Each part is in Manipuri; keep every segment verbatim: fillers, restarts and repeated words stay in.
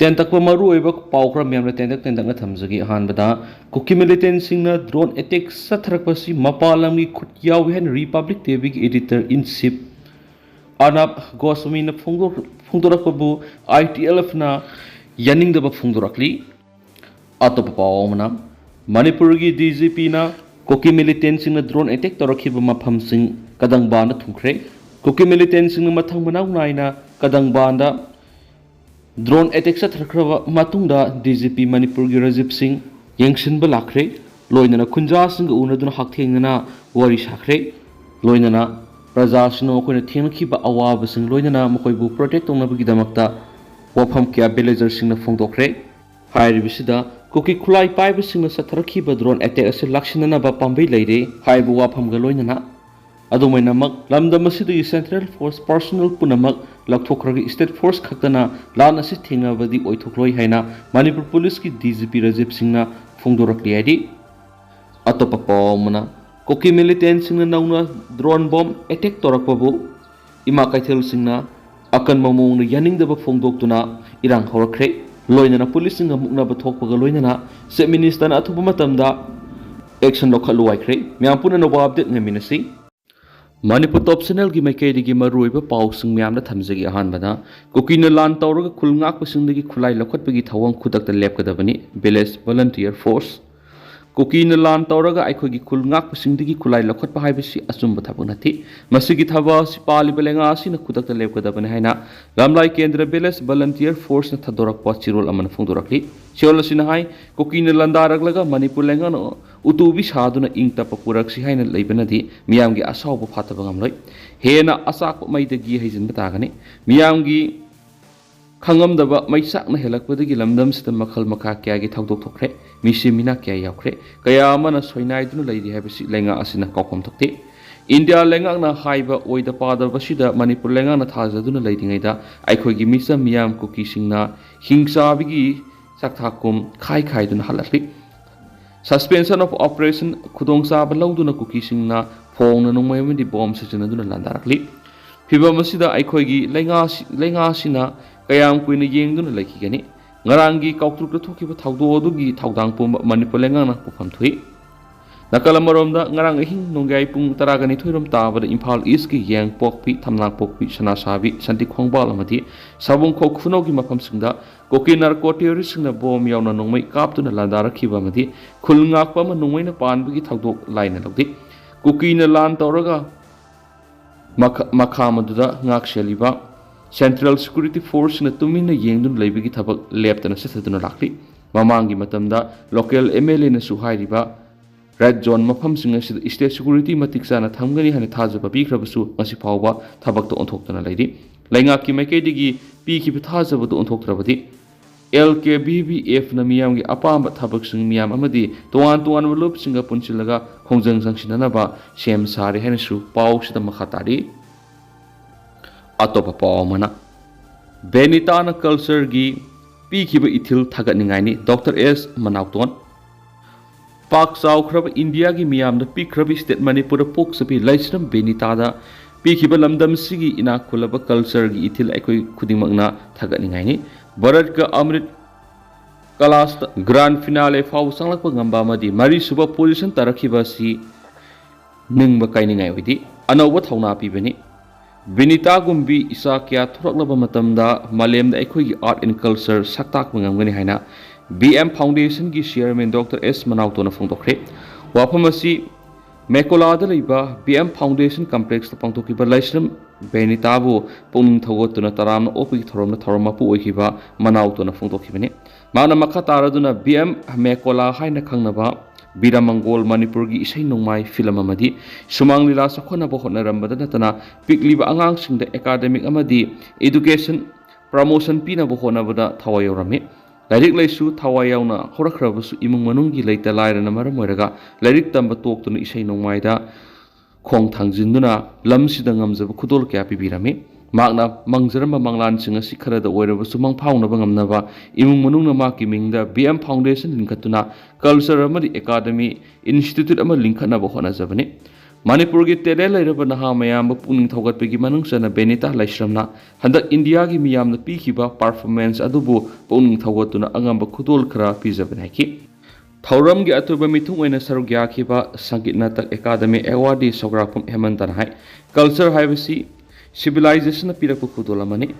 ꯇꯦꯟꯇꯛꯄ ꯃꯔꯨꯑꯣꯏꯕ ꯄꯥꯎ ꯈꯔ ꯃꯌꯥꯝꯅ ꯇꯦꯟꯇꯛ ꯇꯦꯟꯇꯛꯅ ꯊꯝꯖꯒꯦ꯫ ꯑꯍꯥꯟꯕꯗ, ꯀꯨꯀꯤ ꯃꯤꯂꯤꯇꯦꯟꯁꯤꯡꯅ ꯗ꯭ꯔꯣꯟ ꯑꯦꯇꯦꯛ ꯆꯠꯊꯔꯛꯄꯁꯤ ꯃꯄꯥꯟ ꯂꯝꯒꯤ ꯈꯨꯠ ꯌꯥꯎꯏ ꯍꯥꯏꯅ ꯔꯤꯄꯕ꯭ꯂꯤꯛ ꯇꯤꯚꯤꯒꯤ ꯏꯗꯤꯇꯔ ꯏꯟ ꯆꯤꯐ ꯑꯔꯅꯥꯕ ꯒꯣꯁ꯭ꯋꯥꯃꯤꯅ ꯐꯣꯡꯗꯣꯛ-, ꯐꯣꯡꯗꯣꯔꯛꯄꯕꯨ ꯑꯥꯏ ꯇꯤ ꯑꯦꯜ ꯑꯦꯐꯅ ꯌꯥꯅꯤꯡꯗꯕ ꯐꯣꯡꯗꯣꯔꯛꯂꯤ꯫ ꯑꯇꯣꯞꯄ ꯄꯥꯎ ꯑꯃꯅ, ꯃꯅꯤꯄꯨꯔꯒꯤ ꯗꯤ ꯖꯤ ꯄꯤꯅ ꯀꯨꯀꯤ ꯃꯤꯂꯤꯇꯦꯟꯁꯤꯡꯅ ꯗ꯭ꯔꯣꯟ ꯑꯦꯇꯦꯛ ꯇꯧꯔꯛꯈꯤꯕ ꯃꯐꯝꯁꯤꯡ ꯀꯗꯪꯕꯥꯟꯗ ꯊꯨꯡꯈ꯭ꯔꯦ꯫ ꯀꯨꯀꯤ ꯃꯤꯂꯤꯇꯦꯟꯁꯤꯡꯅ ꯃꯊꯪ ꯃꯅꯥꯎ ꯅꯥꯏꯅ ꯀꯗꯪꯕꯥꯟꯗ ꯗ꯭ꯔꯣꯟ ꯑꯦꯇꯦꯛ ꯆꯠꯊꯈ꯭ꯔꯕ ꯃꯇꯨꯡꯗ ꯗꯤ ꯖꯤ ꯄꯤ ꯃꯅꯤꯄꯨꯔꯒꯤ ꯔꯥꯖꯤꯕ ꯁꯤꯡ ꯌꯦꯡꯁꯤꯟꯕ ꯂꯥꯛꯈ꯭ꯔꯦ꯫ ꯂꯣꯏꯅꯅ ꯈꯨꯟꯖꯥꯁꯤꯡꯒ ꯎꯅꯗꯨꯅ ꯍꯛꯊꯦꯡꯅꯅ ꯋꯥꯔꯤ ꯁꯥꯈ꯭ꯔꯦ꯫ ꯂꯣꯏꯅꯅ ꯄ꯭ꯔꯖꯥꯁꯤꯡꯅ ꯃꯈꯣꯏꯅ ꯊꯦꯡꯅꯈꯤꯕ ꯑꯋꯥꯕꯁꯤꯡ, ꯂꯣꯏꯅꯅ ꯃꯈꯣꯏꯕꯨ ꯄ꯭ꯔꯣꯇꯦꯛ ꯇꯧꯅꯕꯒꯤꯗꯃꯛꯇ ꯋꯥꯐꯝ ꯀꯌꯥ ꯚꯤꯂꯦꯖꯔꯁꯤꯡꯅ ꯐꯣꯡꯗꯣꯛꯈ꯭ꯔꯦ꯫ ꯍꯥꯏꯔꯤꯕꯁꯤꯗ ꯀꯨꯀꯤ ꯈꯨꯠꯂꯥꯏ ꯄꯥꯏꯕꯁꯤꯡꯅ ꯆꯠꯊꯔꯛꯈꯤꯕ ꯗ꯭ꯔꯣꯟ ꯑꯦꯇꯦꯛ ꯑꯁꯤ ꯂꯥꯛꯁꯤꯟꯅꯅꯕ ꯄꯥꯝꯕꯩ ꯂꯩꯔꯦ ꯍꯥꯏꯕ ꯋꯥꯐꯝꯒ ꯂꯣꯏꯅꯅ, ꯑꯗꯨꯃꯥꯏꯅꯃꯛ ꯂꯝꯗꯝ ꯑꯁꯤꯗꯒꯤ ꯁꯦꯟꯇ꯭ꯔꯦꯜ ꯐꯣꯔꯁ ꯄꯥꯔꯁꯣꯅꯦꯜ ꯄꯨꯝꯅꯃꯛ ꯂꯧꯊꯣꯛꯈ꯭ꯔꯒ ꯁ꯭ꯇꯦꯠ ꯐꯣꯔꯁ ꯈꯛꯇꯅ ꯂꯥꯟ ꯑꯁꯤ ꯊꯦꯡꯅꯕꯗꯤ ꯑꯣꯏꯊꯣꯛꯂꯣꯏ ꯍꯥꯏꯅ ꯃꯅꯤꯄꯨꯔ ꯄꯨꯂꯤꯁꯀꯤ ꯗꯤ ꯖꯤ ꯄꯤ ꯔꯥꯖꯤꯕ ꯁꯤꯡꯅ ꯐꯣꯡꯗꯣꯔꯛꯂꯤ ꯍꯥꯏꯔꯤ꯫ ꯑꯇꯣꯞꯄ ꯄꯥꯎ ꯑꯃꯅ, ꯀꯨꯀꯤ ꯃꯤꯂꯤꯇꯦꯟꯁꯤꯡꯅ ꯅꯧꯅ ꯗ꯭ꯔꯣꯟ ꯕꯣꯝ ꯑꯦꯇꯦꯛ ꯇꯧꯔꯛꯄꯕꯨ ꯏꯃꯥ ꯀꯩꯊꯦꯜꯁꯤꯡꯅ ꯑꯀꯟꯕ ꯃꯑꯣꯡꯗ ꯌꯥꯅꯤꯡꯗꯕ ꯐꯣꯡꯗꯣꯛꯇꯨꯅ ꯏꯔꯥꯡ ꯍꯧꯔꯛꯈ꯭ꯔꯦ꯫ ꯂꯣꯏꯅꯅ ꯄꯨꯂꯤꯁꯁꯤꯡꯒ ꯃꯨꯛꯅꯕ ꯊꯣꯛꯄꯒ ꯂꯣꯏꯅꯅ ꯆꯤꯐ ꯃꯤꯅꯤꯁꯇꯔꯅ ꯑꯊꯨꯕ ꯃꯇꯝꯗ ꯑꯦꯛꯁꯟ ꯂꯧꯈꯠꯂꯨ ꯍꯥꯏꯈ꯭ꯔꯦ꯫ ꯃꯌꯥꯝ ꯄꯨꯟꯅ ꯑꯅꯧꯕ ꯑꯞꯗꯦꯠ ꯉꯥꯏꯃꯤꯟꯅꯁꯤ꯫ ꯃꯅꯤꯄꯨꯔ ꯇꯣꯞ ꯆꯦꯅꯦꯜꯒꯤ ꯃꯥꯏꯀꯩꯗꯒꯤ ꯃꯔꯨꯑꯣꯏꯕ ꯄꯥꯎꯁꯤꯡ ꯃꯌꯥꯝꯗ ꯊꯝꯖꯒꯦ꯫ ꯑꯍꯥꯟꯕꯗ, ꯀꯨꯀꯤꯅ ꯂꯥꯟ ꯇꯧꯔꯒ ꯈꯨꯜ ꯉꯥꯛꯄꯁꯤꯡꯗꯒꯤ ꯈꯨꯠꯂꯥꯏ ꯂꯧꯈꯠꯄꯒꯤ ꯊꯧꯑꯣꯡ ꯈꯨꯗꯛꯇ ꯂꯦꯞꯀꯗꯕꯅꯤ, ꯚꯤꯂꯦꯖ ꯚꯣꯂꯟꯇꯤꯌꯔ ꯐꯣꯔꯁ꯫ ꯀꯨꯀꯤꯅ ꯂꯥꯟ ꯇꯧꯔꯒ ꯑꯩꯈꯣꯏꯒꯤ ꯈꯨꯜ ꯉꯥꯛꯄꯁꯤꯡꯗꯒꯤ ꯈꯨꯠꯂꯥꯏ ꯂꯧꯈꯠꯄ ꯍꯥꯏꯕꯁꯤ ꯑꯆꯨꯝꯕ ꯊꯕꯛ ꯅꯠꯇꯦ꯫ ꯃꯁꯤꯒꯤ ꯊꯕꯛ ꯑꯁꯤ ꯄꯥꯜꯂꯤꯕ ꯂꯩꯉꯥꯛ ꯑꯁꯤꯅ ꯈꯨꯗꯛꯇ ꯂꯦꯞꯀꯗꯕꯅꯤ ꯍꯥꯏꯅ ꯂꯝꯂꯥꯏ ꯀꯦꯟꯗ꯭ꯔ ꯚꯤꯂꯦꯖ ꯚꯣꯂꯟꯇꯤꯌꯔ ꯐꯣꯔꯁꯅ ꯊꯥꯗꯣꯔꯛꯄ ꯆꯦꯔꯣꯜ ꯑꯃꯅ ꯐꯣꯡꯗꯣꯔꯛꯂꯤ꯫ ꯆꯦꯔꯣꯜ ꯑꯁꯤꯅ ꯍꯥꯏ, ꯀꯨꯀꯤꯅ ꯂꯥꯟꯗꯥꯔꯛꯂꯒ ꯃꯅꯤꯄꯨꯔ ꯂꯩꯉꯥꯛꯅ ꯎꯇꯨꯕꯤ ꯁꯥꯗꯨꯅ ꯏꯪ ꯇꯞꯄ ꯄꯨꯔꯛꯁꯤ ꯍꯥꯏꯅ ꯂꯩꯕꯅꯗꯤ ꯃꯤꯌꯥꯝꯒꯤ ꯑꯁꯥꯎꯕ ꯐꯥꯊꯕ ꯉꯝꯂꯣꯏ꯫ ꯍꯦꯟꯅ ꯑꯆꯥꯛꯄ ꯃꯩꯗꯒꯤ ꯍꯩꯖꯤꯟꯕ ꯇꯥꯒꯅꯤ꯫ ꯃꯤꯌꯥꯝꯒꯤ ꯈꯪꯉꯝꯗꯕ ꯃꯩꯆꯥꯛꯅ ꯍꯦꯜꯂꯛꯄꯗꯒꯤ ꯂꯝꯗꯝꯁꯤꯗ ꯃꯈꯜ ꯃꯈꯥ ꯀꯌꯥꯒꯤ ꯊꯧꯗꯣꯛ ꯊꯣꯛꯈ꯭ꯔꯦ꯫ ꯃꯤꯁꯤ ꯃꯤꯅꯥ ꯀꯌꯥ ꯌꯥꯎꯈ꯭ꯔꯦ꯫ ꯀꯌꯥ ꯑꯃꯅ ꯁꯣꯏꯅꯥꯏꯗꯨꯅ ꯂꯩꯔꯤ ꯍꯥꯏꯕꯁꯤ ꯂꯩꯉꯥꯛ ꯑꯁꯤꯅ ꯀꯥꯎꯐꯝ ꯊꯣꯛꯇꯦ꯫ ꯏꯟꯗꯤꯌꯥ ꯂꯩꯉꯥꯛꯅ ꯍꯥꯏꯕ ꯑꯣꯏꯗ ꯄꯥꯗꯕꯁꯤꯗ ꯃꯅꯤꯄꯨꯔ ꯂꯩꯉꯥꯛꯅ ꯊꯥꯖꯗꯨꯅ ꯂꯩꯔꯤꯉꯩꯗ ꯑꯩꯈꯣꯏꯒꯤ ꯃꯤꯆꯝ ꯃꯤꯌꯥꯝ ꯀꯨꯀꯤꯁꯤꯡꯅ ꯍꯤꯡꯆꯥꯕꯤꯒꯤ ꯆꯥꯛꯊꯥꯛꯀꯨꯝ ꯈꯥꯏ ꯈꯥꯏꯗꯨꯅ ꯍꯜꯂꯛꯂꯤ꯫ Suspension of Operation ꯈꯨꯗꯣꯡꯆꯥꯕ ꯂꯧꯗꯨꯅ ꯀꯨꯀꯤꯁꯤꯡꯅ ꯐꯣꯡꯅ ꯅꯣꯡꯃꯩ ꯑꯃꯗꯤ ꯕꯣꯝ ꯁꯤꯖꯤꯟꯅꯗꯨꯅ ꯂꯥꯟꯗꯥꯔꯛꯂꯤ꯫ ꯐꯤꯚꯝ ꯑꯁꯤꯗ ꯑꯩꯈꯣꯏꯒꯤ ꯂꯩꯉꯥꯛ-, ꯂꯩꯉꯥꯛ ꯑꯁꯤꯅ ꯀꯌꯥꯝ ꯀꯨꯏꯅ ꯌꯦꯡꯗꯨꯅ ꯂꯩꯈꯤꯒꯅꯤ? ꯉꯔꯥꯡꯒꯤ ꯀꯥꯎꯇ꯭ꯔꯨꯛꯇ ꯊꯣꯛꯈꯤꯕ ꯊꯧꯗꯣꯛ ꯑꯗꯨꯒꯤ ꯊꯧꯗꯥꯡ ꯄꯨꯝꯕ ꯃꯅꯤꯄꯨꯔ ꯂꯩꯉꯥꯛꯅ ꯄꯨꯐꯝ ꯊꯣꯛꯏ꯫ ꯅꯥꯀꯜ ꯑꯃꯔꯣꯝꯗ, ꯉꯔꯥꯡ ꯑꯍꯤꯡ ꯅꯣꯡꯌꯥꯏ ꯄꯨꯡ ꯇꯔꯥꯒ ꯅꯤꯊꯣꯏ ꯔꯣꯝ ꯇꯥꯕꯗ ꯏꯝꯐꯥꯜ ꯏꯁꯀꯤ ꯌꯦꯡꯄꯣꯛꯄꯤ, ꯊꯝꯅꯥꯄꯣꯛꯄꯤ, ꯁꯅꯥꯁꯥꯕꯤ, ꯁꯟꯇꯤ ꯈꯣꯡꯕꯥꯜ ꯑꯃꯗꯤ ꯁꯥꯕꯨꯡꯈꯣꯛ ꯈꯨꯅꯧꯒꯤ ꯃꯐꯝꯁꯤꯡꯗ ꯀꯨꯀꯤ ꯅꯥꯔꯀꯣ ꯇꯦꯔꯣꯔꯤꯁꯁꯤꯡꯅ ꯕꯣꯝ ꯌꯥꯎꯅ ꯅꯣꯡꯃꯩ ꯀꯥꯞꯇꯨꯅ ꯂꯥꯟꯗꯥꯔꯛꯈꯤꯕ ꯑꯃꯗꯤ ꯈꯨꯜ ꯉꯥꯛꯄ ꯑꯃ ꯅꯣꯡꯃꯩꯅ ꯄꯥꯟꯕꯒꯤ ꯊꯧꯗꯣꯛ ꯂꯥꯏꯅ ꯂꯧꯗꯦ꯫ ꯀꯨꯀꯤꯅ ꯂꯥꯟ ꯇꯧꯔꯒ ꯃꯈꯥ-, ꯃꯈꯥ ꯃꯗꯨꯗ ꯉꯥꯛ ꯁꯦꯜꯂꯤꯕ Central Security Forceꯁꯤꯡꯅ ꯇꯨꯃꯤꯟꯅ ꯌꯦꯡꯗꯨꯅ ꯂꯩꯕꯒꯤ ꯊꯕꯛ ꯂꯦꯞꯇꯅ ꯆꯠꯊꯗꯨꯅ ꯂꯥꯛꯂꯤ꯫ ꯃꯃꯥꯡꯒꯤ ꯃꯇꯝꯗ local MLAꯅꯁꯨ ꯍꯥꯏꯔꯤꯕ red zone ꯃꯐꯝꯁꯤꯡ ꯑꯁꯤꯗ state security ꯃꯇꯤꯛ ꯆꯥꯅ ꯊꯝꯒꯅꯤ ꯍꯥꯏꯅ ꯊꯥꯖꯕ ꯄꯤꯈ꯭ꯔꯕꯁꯨ, ꯉꯁꯤ ꯐꯥꯎꯕ ꯊꯕꯛꯇ ꯑꯣꯟꯊꯣꯛꯇꯅ ꯂꯩꯔꯤ꯫ ꯂꯩꯉꯥꯛꯀꯤ ꯃꯥꯏꯀꯩꯗꯒꯤ ꯄꯤꯈꯤꯕ ꯊꯥꯖꯕꯗꯨ ꯑꯣꯟꯊꯣꯛꯇ꯭ꯔꯕꯗꯤ, LKBVFꯅ ꯃꯤꯌꯥꯝꯒꯤ ꯑꯄꯥꯝꯕ ꯊꯕꯛꯁꯤꯡ ꯃꯤꯌꯥꯝ ꯑꯃꯗꯤ ꯇꯣꯉꯥꯟ ꯇꯣꯉꯥꯟꯕ ꯂꯨꯞꯁꯤꯡꯒ ꯄꯨꯟꯁꯤꯜꯂꯒ ꯈꯣꯡꯖꯪ ꯆꯪꯁꯤꯟꯅꯅꯕ ꯁꯦꯝ ꯁꯥꯔꯦ ꯍꯥꯏꯅꯁꯨ ꯄꯥꯎꯁꯤꯗ ꯃꯈꯥ ꯇꯥꯔꯤ꯫ ꯑꯇꯣꯞꯄ ꯄꯥꯎ ꯑꯃꯅ, ꯕꯦꯅꯤꯇꯥꯅ cultureꯒꯤ ꯄꯤꯈꯤꯕ ꯏꯊꯤꯜ ꯊꯥꯒꯠꯅꯤꯡꯉꯥꯏꯅꯤ, ꯗꯣꯛꯇꯔ ꯑꯦꯁ ꯃꯅꯥꯎꯇꯣꯟ꯫ ꯄꯥꯛ ꯆꯥꯎꯈ꯭ꯔꯕ ꯏꯟꯗꯤꯌꯥꯒꯤ ꯃꯤꯌꯥꯝꯅ ꯄꯤꯛꯈ꯭ꯔꯕ state ꯃꯅꯤꯄꯨꯔꯗ ꯄꯣꯛꯆꯕꯤ ꯂꯩꯁ꯭ꯔꯝ ꯕꯦꯅꯤꯇꯥꯗ ꯄꯤꯈꯤꯕ ꯂꯝꯗꯝꯁꯤꯒꯤ ꯏꯅꯥꯛ ꯈꯨꯜꯂꯕ cultureꯒꯤ ꯏꯊꯤꯜ ꯑꯩꯈꯣꯏ ꯈꯨꯗꯤꯡꯃꯛꯅ ꯊꯥꯒꯠꯅꯤꯡꯉꯥꯏꯅꯤ꯫ ꯚꯥꯔꯠꯀ ꯑꯃ꯭ꯔꯤꯠ ꯀꯂꯥꯁꯇ grand finale ꯐꯥꯎꯕ ꯆꯪꯂꯛꯄ ꯉꯝꯕ ꯑꯃꯗꯤ ꯃꯔꯤꯁꯨꯕ position ꯇꯥꯔꯛꯈꯤꯕ ꯑꯁꯤ ꯅꯤꯡꯕ ꯀꯥꯏꯅꯤꯡꯉꯥꯏ ꯑꯣꯏꯗꯦ꯫ ꯑꯅꯧꯕ ꯊꯧꯅꯥ ꯄꯤꯕꯅꯤ꯫ ꯕꯤꯅꯤꯇꯥꯒꯨꯝꯕꯤ ꯏꯆꯥ ꯀꯌꯥ ꯊꯣꯛꯂꯛꯂꯕ ꯃꯇꯝꯗ ꯃꯥꯂꯦꯝꯗ ꯑꯩꯈꯣꯏꯒꯤ art and culture ꯁꯛ ꯇꯥꯛꯄ ꯉꯝꯒꯅꯤ ꯍꯥꯏꯅ BM Foundationꯒꯤ chairman ꯗꯣꯛꯇꯔ ꯑꯦꯁ ꯃꯅꯥꯎꯇꯣꯅ ꯐꯣꯡꯗꯣꯛꯈ꯭ꯔꯦ꯫ ꯋꯥꯐꯝ ꯑꯁꯤ ꯃꯦꯀꯣꯂꯥꯗ ꯂꯩꯕ BM Foundation complexꯇ ꯄꯥꯡꯊꯣꯛꯈꯤꯕ ꯂꯥꯏꯁ꯭ꯔꯝ ꯕꯦꯅꯤꯇꯥꯕꯨ ꯄꯨꯛꯅꯤꯡ ꯊꯧꯒꯠꯇꯨꯅ ꯇꯔꯥꯝꯅ ꯑꯣꯛꯄꯒꯤ ꯊꯧꯔꯝꯗ ꯊꯧꯔꯝ ꯃꯄꯨ ꯑꯣꯏꯈꯤꯕ ꯃꯅꯥꯎꯇꯣꯅ ꯐꯣꯡꯗꯣꯛꯈꯤꯕꯅꯤ꯫ ꯃꯍꯥꯛꯅ ꯃꯈꯥ ꯇꯥꯔꯗꯨꯅ BM ꯃꯦꯀꯣꯂꯥ ꯍꯥꯏꯅ ꯈꯪꯅꯕ ꯕꯤꯔꯥꯃꯪꯒꯣꯜ ꯃꯅꯤꯄꯨꯔꯒꯤ ꯏꯁꯩ ꯅꯣꯡꯃꯥꯏ, film ꯑꯃꯗꯤ ꯁꯨꯃꯥꯡ ꯂꯤꯂꯥ ꯆꯥꯎꯈꯠꯅꯕ ꯍꯣꯠꯅꯔꯝꯕꯗ ꯅꯠꯇꯅ ꯄꯤꯛꯂꯤꯕ ꯑꯉꯥꯡꯁꯤꯡꯗ academic ꯑꯃꯗꯤ education promotion ꯄꯤꯅꯕ ꯍꯣꯠꯅꯕꯗ ꯊꯋꯥꯏ ꯌꯥꯎꯔꯝꯃꯤ꯫ ꯂꯥꯏꯔꯤꯛ ꯂꯥꯏꯁꯨ ꯊꯋꯥꯏ ꯌꯥꯎꯅ ꯍꯧꯔꯛꯈ꯭ꯔꯕꯁꯨ ꯏꯃꯨꯡ ꯃꯅꯨꯡꯒꯤ ꯂꯩꯇ ꯂꯥꯏꯔꯅ ꯃꯔꯝ ꯑꯣꯏꯔꯒ ꯂꯥꯏꯔꯤꯛ ꯇꯝꯕ ꯇꯣꯛꯇꯨꯅ ꯏꯁꯩ ꯅꯣꯡꯃꯥꯏꯗ ꯈꯣꯡ ꯊꯥꯡꯖꯤꯟꯗꯨꯅ ꯂꯝꯁꯤꯗ ꯉꯝꯖꯕ ꯈꯨꯗꯣꯜ ꯀꯌꯥ ꯄꯤꯕꯤꯔꯝꯃꯤ꯫ ꯃꯍꯥꯛꯅ ꯃꯪꯖꯔꯝꯕ ꯃꯪꯂꯥꯟꯁꯤꯡ ꯑꯁꯤ ꯈꯔꯗ ꯑꯣꯏꯔꯕꯁꯨ ꯃꯪꯐꯥꯎꯅꯕ ꯉꯝꯅꯕ ꯏꯃꯨꯡ ꯃꯅꯨꯡꯅ ꯃꯍꯥꯛꯀꯤ ꯃꯤꯡꯗ BM Foundation ꯂꯤꯡꯈꯠꯇꯨꯅ culture ꯑꯃꯗꯤ academy institute ꯑꯃ ꯂꯤꯡꯈꯠꯅꯕ ꯍꯣꯠꯅꯖꯕꯅꯤ꯫ ꯃꯅꯤꯄꯨꯔꯒꯤ talent ꯂꯩꯔꯕ ꯅꯍꯥ ꯃꯌꯥꯝꯕꯨ ꯄꯨꯛꯅꯤꯡ ꯊꯧꯒꯠꯄꯒꯤ ꯃꯅꯨꯡ ꯆꯟꯅ ꯕꯦꯅꯤꯇꯥ ꯂꯥꯏꯁ꯭ꯔꯝꯅ ꯍꯟꯗꯛ ꯏꯟꯗꯤꯌꯥꯒꯤ ꯃꯤꯌꯥꯝꯅ ꯄꯤꯈꯤꯕ performance ꯑꯗꯨꯕꯨ ꯄꯨꯛꯅꯤꯡ ꯊꯧꯒꯠꯇꯨꯅ ꯑꯉꯝꯕ ꯈꯨꯗꯣꯜ ꯈꯔ ꯄꯤꯖꯕꯅꯤ ꯍꯥꯏꯈꯤ꯫ ꯊꯧꯔꯝꯒꯤ ꯑꯇꯣꯞꯄ ꯃꯤꯊꯨꯡ ꯑꯣꯏꯅ ꯁꯔꯨꯛ ꯌꯥꯈꯤꯕ ꯁꯪꯒꯤꯠ ꯅꯥꯇꯛ ꯑꯦꯀꯥꯗꯃꯤ awardee ꯁꯧꯒ꯭ꯔꯥꯛꯄꯝ ꯍꯦꯃꯟꯇꯅ ꯍꯥꯏ, culture ꯍꯥꯏꯕꯁꯤ civilizationꯅ ꯄꯤꯔꯛꯄ ꯈꯨꯗꯣꯜ ꯑꯃꯅꯤ꯫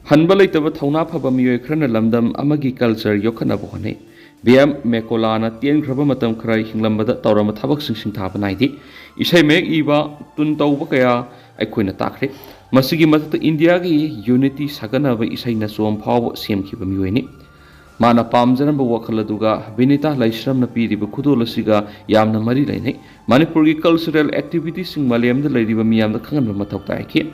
ꯍꯟꯕ ꯂꯩꯇꯕ ꯊꯧꯅꯥ ꯐꯕ ꯃꯤꯑꯣꯏ ꯈꯔꯅ ꯂꯝꯗꯝ ꯑꯃꯒꯤ culture ꯌꯣꯛꯈꯠꯅꯕ ꯍꯣꯠꯅꯩ꯫ ꯕꯤ ꯑꯦꯝ ꯃꯦꯀꯣꯂꯥꯅ ꯇꯦꯟꯈ꯭ꯔꯕ ꯃꯇꯝ ꯈꯔ ꯍꯤꯡꯂꯝꯕꯗ ꯇꯧꯔꯝꯕ ꯊꯕꯛꯁꯤꯡ ꯁꯤꯡꯊꯥꯕ ꯅꯥꯏꯗꯦ꯫ ꯏꯁꯩ ꯃꯌꯦꯛ ꯏꯕ, ꯇꯨꯟ ꯇꯧꯕ ꯀꯌꯥ ꯑꯩꯈꯣꯏꯅ ꯇꯥꯈ꯭ꯔꯦ꯫ ꯃꯁꯤꯒꯤ ꯃꯊꯛꯇ ꯏꯟꯗꯤꯌꯥꯒꯤ unity ꯁꯥꯒꯠꯅꯕ ꯏꯁꯩ ꯅꯆꯣꯝ ꯐꯥꯎꯕ ꯁꯦꯝꯈꯤꯕ ꯃꯤꯑꯣꯏꯅꯤ꯫ ꯃꯥꯅ ꯄꯥꯝꯖꯔꯝꯕ ꯋꯥꯈꯜ ꯑꯗꯨꯒ ꯕꯤꯅꯤꯇꯥ ꯂꯥꯏꯁ꯭ꯔꯝꯅ ꯄꯤꯔꯤꯕ ꯈꯨꯗꯣꯜ ꯑꯁꯤꯒ ꯌꯥꯝꯅ ꯃꯔꯤ ꯂꯩꯅꯩ꯫ ꯃꯅꯤꯄꯨꯔꯒꯤ cultural activityꯁꯤꯡ ꯃꯥꯂꯦꯝꯗ ꯂꯩꯔꯤꯕ ꯃꯤꯌꯥꯝꯗ ꯈꯪꯍꯟꯕ ꯃꯊꯧ ꯇꯥꯏ ꯍꯥꯏꯈꯤ꯫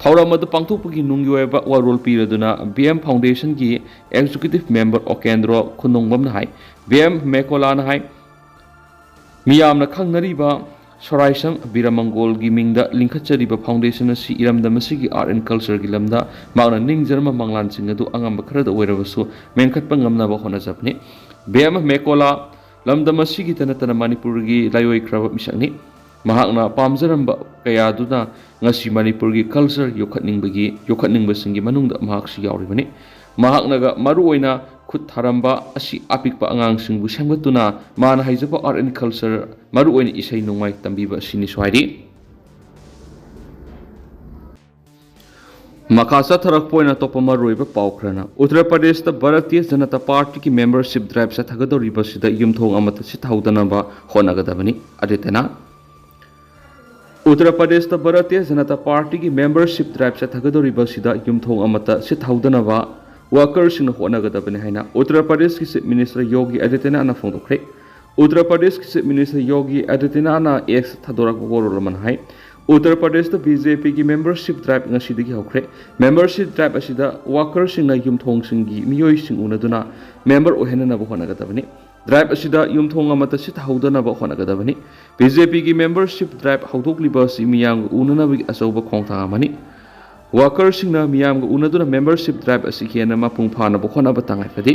ꯊꯧꯔꯝ ꯑꯗꯨ ꯄꯥꯡꯊꯣꯛꯄꯒꯤ ꯅꯨꯡꯒꯤ ꯑꯣꯏꯕ ꯋꯥꯔꯣꯜ ꯄꯤꯔꯗꯨꯅ ꯕꯤ ꯑꯦꯝ foundationꯒꯤ executive member ꯑꯣꯀꯦꯟꯗ꯭ꯔꯣ ꯈꯨꯟꯅꯣꯡꯕꯝꯅ ꯍꯥꯏ, ꯕꯤ ꯑꯦꯝ ꯃꯦꯀꯣꯂꯥꯅ ꯍꯥꯏ, ꯃꯤꯌꯥꯝꯅ ꯈꯪꯅꯔꯤꯕ ꯁꯣꯔꯥꯏꯁꯪ ꯕꯤꯔꯃꯪꯒꯣꯜꯒꯤ ꯃꯤꯡꯗ ꯂꯤꯡꯈꯠꯆꯔꯤꯕ foundation ꯑꯁꯤ ꯏꯔꯝꯗꯝ ꯑꯁꯤꯒꯤ art and cultureꯒꯤ ꯂꯝꯗ ꯃꯍꯥꯛꯅ ꯅꯤꯡꯖꯔꯝꯕ ꯃꯪꯂꯥꯟꯁꯤꯡ ꯑꯗꯨ ꯑꯉꯝꯕ ꯈꯔꯗ ꯑꯣꯏꯔꯕꯁꯨ ꯃꯦꯟꯈꯠꯄ ꯉꯝꯅꯕ ꯍꯣꯠꯅꯖꯕꯅꯤ꯫ ꯕꯤ ꯑꯦꯝ ꯃꯦꯀꯣꯂꯥ ꯂꯝꯗꯝ ꯑꯁꯤꯒꯤꯇ ꯅꯠꯇꯅ ꯃꯅꯤꯄꯨꯔꯒꯤ ꯂꯥꯏꯑꯣꯏꯈ꯭ꯔꯕ ꯃꯤꯁꯛꯅꯤ꯫ ꯃꯍꯥꯛꯅ ꯄꯥꯝꯖꯔꯝꯕ ꯀꯌꯥꯗꯨꯅ ꯉꯁꯤ ꯃꯅꯤꯄꯨꯔꯒꯤ culture ꯌꯣꯛꯈꯠꯅꯤꯡꯕꯒꯤ, ꯌꯣꯛꯈꯠꯅꯤꯡꯕꯁꯤꯡꯒꯤ ꯃꯅꯨꯡꯗ ꯃꯍꯥꯛꯁꯨ ꯌꯥꯎꯔꯤꯕꯅꯤ꯫ ꯃꯍꯥꯛꯅꯒ ꯃꯔꯨꯑꯣꯏꯅ ꯈꯨꯠ ꯊꯥꯔꯝꯕ ꯑꯁꯤ ꯑꯄꯤꯛꯄ ꯑꯉꯥꯡꯁꯤꯡꯕꯨ ꯁꯦꯝꯒꯠꯇꯨꯅ ꯃꯥꯅ ꯍꯩꯖꯕ art and culture, ꯃꯔꯨꯑꯣꯏꯅ ꯏꯁꯩ ꯅꯣꯡꯃꯥꯏ ꯇꯝꯕꯤꯕ ꯑꯁꯤꯅꯤꯁꯨ ꯍꯥꯏꯔꯤ꯫ ꯃꯈꯥ ꯆꯠꯊꯔꯛꯄ ꯑꯣꯏꯅ ꯑꯇꯣꯞꯄ ꯃꯔꯨꯑꯣꯏꯕ ꯄꯥꯎ ꯈꯔꯅ, ꯎꯠꯇꯔ ꯄ꯭ꯔꯗꯦꯁꯇ ꯚꯥꯔꯇꯤꯌ ꯖꯅꯇꯥ ꯄꯥꯔꯇꯤꯒꯤ membership drive ꯆꯠꯊꯒꯗꯧꯔꯤꯕꯁꯤꯗ ꯌꯨꯝꯊꯣꯡ ꯑꯃꯠꯇ ꯁꯤꯠꯍꯧꯗꯅꯕ ꯍꯣꯠꯅꯒꯗꯕꯅꯤ, ꯑꯥꯗꯤꯇ꯭ꯌꯅꯥꯊ꯫ ꯎꯠꯇꯔ ꯄ꯭ꯔꯗꯦꯁꯇ ꯚꯥꯔꯇꯤꯌ ꯖꯅꯇꯥ ꯄꯥꯔꯇꯤꯒꯤ membership drive ꯆꯠꯊꯒꯗꯧꯔꯤꯕꯁꯤꯗ ꯌꯨꯝꯊꯣꯡ ꯑꯃꯠꯇ ꯁꯤꯠꯍꯧꯗꯅꯕ workerꯁꯤꯡꯅ ꯍꯣꯠꯅꯒꯗꯕꯅꯤ ꯍꯥꯏꯅ ꯎꯠꯇꯔ ꯄ꯭ꯔꯗꯦꯁꯀꯤ Chief Minister ꯌꯣꯒꯤ ꯑꯥꯗꯤꯇ꯭ꯌꯅꯥꯊꯅ ꯐꯣꯡꯗꯣꯛꯈ꯭ꯔꯦ꯫ ꯎꯠꯇꯔ ꯄ꯭ꯔꯗꯦꯁꯀꯤ Chief Minister ꯌꯣꯒꯤ ꯑꯥꯗꯤꯇ꯭ꯌꯅꯥꯊꯅ X ꯊꯥꯗꯣꯔꯛꯄ ꯋꯥꯔꯣꯜ ꯑꯃꯅ ꯍꯥꯏ, ꯎꯠꯇꯔ ꯄ꯭ꯔꯗꯦꯁꯇ ꯕꯤ ꯖꯦ ꯄꯤꯒꯤ membership drive ꯉꯁꯤꯗꯒꯤ ꯍꯧꯈ꯭ꯔꯦ꯫ Membership drive ꯑꯁꯤꯗ workerꯁꯤꯡꯅ ꯌꯨꯝꯊꯣꯡꯁꯤꯡꯒꯤ ꯃꯤꯑꯣꯏꯁꯤꯡ ꯎꯅꯗꯨꯅ member ꯑꯣꯏꯍꯟꯅꯅꯕ ꯍꯣꯠꯅꯒꯗꯕꯅꯤ꯫ Drive ꯑꯁꯤꯗ ꯌꯨꯝꯊꯣꯡ ꯑꯃꯠꯇ ꯁꯤꯠꯍꯧꯗꯅꯕ ꯍꯣꯠꯅꯒꯗꯕꯅꯤ꯫ ꯕꯤ ꯖꯦ ꯄꯤꯒꯤ membership drive ꯍꯧꯗꯣꯛꯂꯤꯕ ꯑꯁꯤ ꯃꯤꯌꯥꯝꯒ ꯎꯅꯅꯕꯒꯤ ꯑꯆꯧꯕ ꯈꯣꯡꯊꯥꯡ ꯑꯃꯅꯤ꯫ Workerꯁꯤꯡꯅ ꯃꯤꯌꯥꯝꯒ ꯎꯅꯗꯨꯅ membership drive ꯑꯁꯤ ꯍꯦꯟꯅ ꯃꯄꯨꯡ ꯐꯥꯅꯕ ꯍꯣꯠꯅꯕ ꯇꯉꯥꯏ ꯐꯗꯦ꯫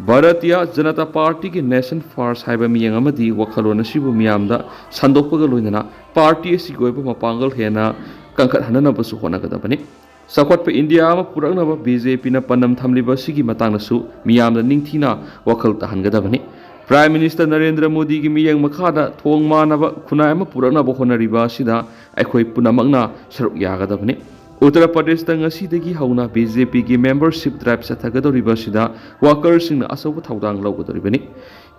ꯚꯥꯔꯇꯤꯌꯥ ꯖꯅꯇꯥ ꯄꯥꯔꯇꯤꯒꯤ Nation First ꯍꯥꯏꯕ ꯃꯤꯠꯌꯦꯡ ꯑꯃꯗꯤ ꯋꯥꯈꯜꯂꯣꯟ ꯑꯁꯤꯕꯨ ꯃꯤꯌꯥꯝꯗ ꯁꯟꯗꯣꯛꯄꯒ ꯂꯣꯏꯅꯅ ꯄꯥꯔꯇꯤ ꯑꯁꯤꯒꯤ ꯑꯣꯏꯕ ꯃꯄꯥꯡꯒꯜ ꯍꯦꯟꯅ ꯀꯟꯈꯠꯍꯟꯅꯅꯕꯁꯨ ꯍꯣꯠꯅꯒꯗꯕꯅꯤ꯫ ꯆꯥꯎꯈꯠꯄ ꯏꯟꯗꯤꯌꯥ ꯑꯃ ꯄꯨꯔꯛꯅꯕ ꯕꯤ ꯖꯦ ꯄꯤꯅ ꯄꯥꯟꯗꯝ ꯊꯝꯂꯤꯕ ꯑꯁꯤꯒꯤ ꯃꯇꯥꯡꯗꯁꯨ ꯃꯤꯌꯥꯝꯗ ꯅꯤꯡꯊꯤꯅ ꯋꯥꯈꯜ ꯇꯥꯍꯟꯒꯗꯕꯅꯤ꯫ Prime Minister ꯅꯔꯦꯟꯗ꯭ꯔ ꯃꯣꯗꯤꯒꯤ ꯃꯤꯠꯌꯦꯡ ꯃꯈꯥꯗ ꯊꯣꯡ ꯃꯥꯟꯅꯕ ꯈꯨꯟꯅꯥꯏ ꯑꯃ ꯄꯨꯔꯛꯅꯕ ꯍꯣꯠꯅꯔꯤꯕ ꯑꯁꯤꯗ ꯑꯩꯈꯣꯏ ꯄꯨꯝꯅꯃꯛꯅ ꯁꯔꯨꯛ ꯌꯥꯒꯗꯕꯅꯤ꯫ ꯎꯠꯇꯔ ꯄ꯭ꯔꯗꯦꯁꯇ ꯉꯁꯤꯗꯒꯤ ꯍꯧꯅ ꯕꯤ ꯖꯦ ꯄꯤꯒꯤ membership drive ꯆꯠꯊꯒꯗꯧꯔꯤꯕ ꯑꯁꯤꯗ workerꯁꯤꯡꯅ ꯑꯆꯧꯕ ꯊꯧꯗꯥꯡ ꯂꯧꯒꯗꯧꯔꯤꯕꯅꯤ꯫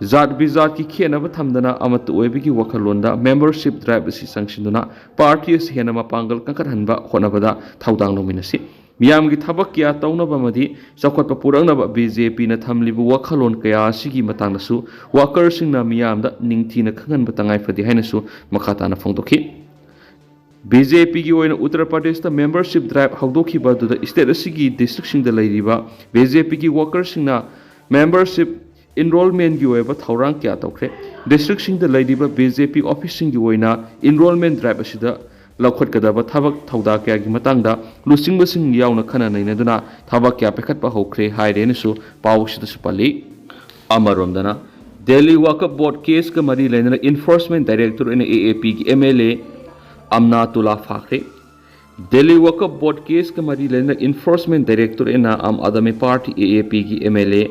ꯖꯥꯠ ꯕꯤꯖꯥꯠꯀꯤ ꯈꯦꯠꯅꯕ ꯊꯝꯗꯅ ꯑꯃꯠꯇ ꯑꯣꯏꯕꯒꯤ ꯋꯥꯈꯜꯂꯣꯟꯗ membership drive ꯑꯁꯤ ꯆꯪꯁꯤꯟꯗꯨꯅ ꯄꯥꯔꯇꯤ ꯑꯁꯤ ꯍꯦꯟꯅ ꯃꯄꯥꯡꯒꯜ ꯀꯟꯈꯠꯍꯟꯕ ꯍꯣꯠꯅꯕꯗ ꯊꯧꯗꯥꯡ ꯂꯧꯃꯤꯟꯅꯁꯤ꯫ ꯃꯤꯌꯥꯝꯒꯤ ꯊꯕꯛ ꯀꯌꯥ ꯇꯧꯅꯕ ꯑꯃꯗꯤ ꯆꯥꯎꯈꯠꯄ ꯄꯨꯔꯛꯅꯕ ꯕꯤ ꯖꯦ ꯄꯤꯅ ꯊꯝꯂꯤꯕ ꯋꯥꯈꯜꯂꯣꯟ ꯀꯌꯥ ꯑꯁꯤꯒꯤ ꯃꯇꯥꯡꯗꯁꯨ workerꯁꯤꯡꯅ ꯃꯤꯌꯥꯝꯗ ꯅꯤꯡꯊꯤꯅ ꯈꯪꯍꯟꯕ ꯇꯉꯥꯏ ꯐꯗꯦ ꯍꯥꯏꯅꯁꯨ ꯃꯈꯥ ꯇꯥꯅ ꯐꯣꯡꯗꯣꯛꯈꯤ꯫ ꯕꯤ ꯖꯦ ꯄꯤꯒꯤ ꯑꯣꯏꯅ ꯎꯠꯇꯔ ꯄ꯭ꯔꯗꯦꯁꯇ membership drive ꯍꯧꯗꯣꯛꯈꯤꯕ ꯑꯗꯨꯗ state ꯑꯁꯤꯒꯤ districtꯁꯤꯡꯗ ꯂꯩꯔꯤꯕ ꯕꯤ ꯖꯦ ꯄꯤꯒꯤ workerꯁꯤꯡꯅ membership enrollmentꯒꯤ ꯑꯣꯏꯕ ꯊꯧꯔꯥꯡ ꯀꯌꯥ ꯇꯧꯈ꯭ꯔꯦ꯫ Districtꯁꯤꯡꯗ ꯂꯩꯔꯤꯕ ꯕꯤ ꯖꯦ ꯄꯤ officeꯁꯤꯡꯒꯤ ꯑꯣꯏꯅ enrollment drive ꯑꯁꯤꯗ ꯂꯧꯈꯠꯀꯗꯕ ꯊꯕꯛ ꯊꯧꯗꯥ ꯀꯌꯥꯒꯤ ꯃꯇꯥꯡꯗ ꯂꯨꯆꯤꯡꯕꯁꯤꯡ ꯌꯥꯎꯅ ꯈꯟꯅ ꯅꯩꯅꯗꯨꯅ ꯊꯕꯛ ꯀꯌꯥ ꯄꯥꯏꯈꯠꯄ ꯍꯧꯈ꯭ꯔꯦ ꯍꯥꯏꯔꯦꯅꯁꯨ ꯄꯥꯎ ꯑꯁꯤꯗꯁꯨ ꯄꯜꯂꯤ꯫ ꯑꯃꯔꯣꯝꯗꯅ, ꯗꯦꯜꯂꯤ ꯋꯥꯀꯐ ꯕꯣꯔꯗ caseꯀ ꯃꯔꯤ ꯂꯩꯅꯅ enforcement director ꯑꯣꯏꯅ ꯑꯦ ꯑꯦ ꯄꯤꯒꯤ ꯑꯦꯝ ꯑꯦꯜ ꯑꯦ ꯑꯝꯅꯥꯇꯨꯂꯥ ꯐꯥꯈ꯭ꯔꯦ꯫ ꯗꯦꯜꯂꯤ ꯋꯥꯀꯐ ꯕꯣꯔꯗ caseꯀ ꯃꯔꯤ ꯂꯩꯅꯅ enforcement director ꯑꯣꯏꯅ ꯑꯥꯝ ꯑꯥꯗꯃꯤ ꯄꯥꯔꯇꯤ ꯑꯦ ꯑꯦ ꯄꯤꯒꯤ ꯑꯦꯝ ꯑꯦꯜ ꯑꯦ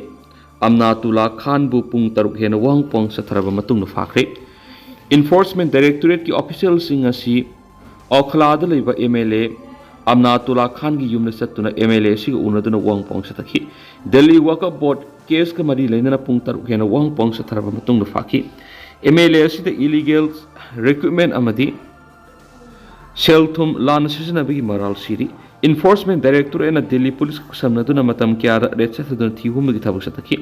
ꯑꯝꯅꯥꯇꯨꯂꯥ ꯈꯥꯟꯕꯨ ꯄꯨꯡ ꯇꯔꯨꯛ ꯍꯦꯟꯅ ꯋꯥꯍꯪ ꯄꯥꯎꯍꯪ ꯆꯠꯊꯔꯕ ꯃꯇꯨꯡꯗ ꯐꯥꯈ꯭ꯔꯦ꯫ Enforcement Directorateꯀꯤ officialꯁꯤꯡ ꯑꯁꯤ ꯑꯣꯈꯂꯥꯗ ꯂꯩꯕ ꯑꯦꯝ ꯑꯦꯜ ꯑꯦ ꯑꯝꯅꯥꯇꯨꯂꯥ ꯈꯥꯟꯒꯤ ꯌꯨꯝꯗ ꯆꯠꯇꯨꯅ ꯑꯦꯝ ꯑꯦꯜ ꯑꯦ ꯑꯁꯤꯒ ꯎꯅꯗꯨꯅ ꯋꯥꯍꯪ ꯄꯥꯎꯍꯪ ꯆꯠꯊꯈꯤ꯫ ꯗꯦꯜꯂꯤ ꯋꯥꯀꯐ ꯕꯣꯔꯗ caseꯀ ꯃꯔꯤ ꯂꯩꯅꯅ ꯄꯨꯡ ꯇꯔꯨꯛ ꯍꯦꯟꯅ ꯋꯥꯍꯪ ꯄꯥꯎꯍꯪ ꯆꯠꯊꯔꯕ ꯃꯇꯨꯡꯗ ꯐꯥꯈꯤ꯫ ꯑꯦꯝ ꯑꯦꯜ ꯑꯦ ꯑꯁꯤꯗ illegal recruitment ꯑꯃꯗꯤ ꯁꯦꯜ ꯊꯨꯝ ꯂꯥꯟꯅ ꯁꯤꯖꯤꯟꯅꯕꯒꯤ ꯃꯔꯥꯜ ꯁꯤꯔꯤ꯫ Enforcement Directorate ꯑꯣꯏꯅ ꯗꯦꯜꯂꯤ ꯄꯨꯂꯤꯁꯀ ꯈꯨꯠꯁꯝꯅꯗꯨꯅ ꯃꯇꯝ ꯀꯌꯥꯗ ꯔꯦꯗ ꯆꯠꯊꯗꯨꯅ ꯊꯤꯍꯨꯝꯕꯒꯤ ꯊꯕꯛ ꯆꯠꯊꯈꯤ꯫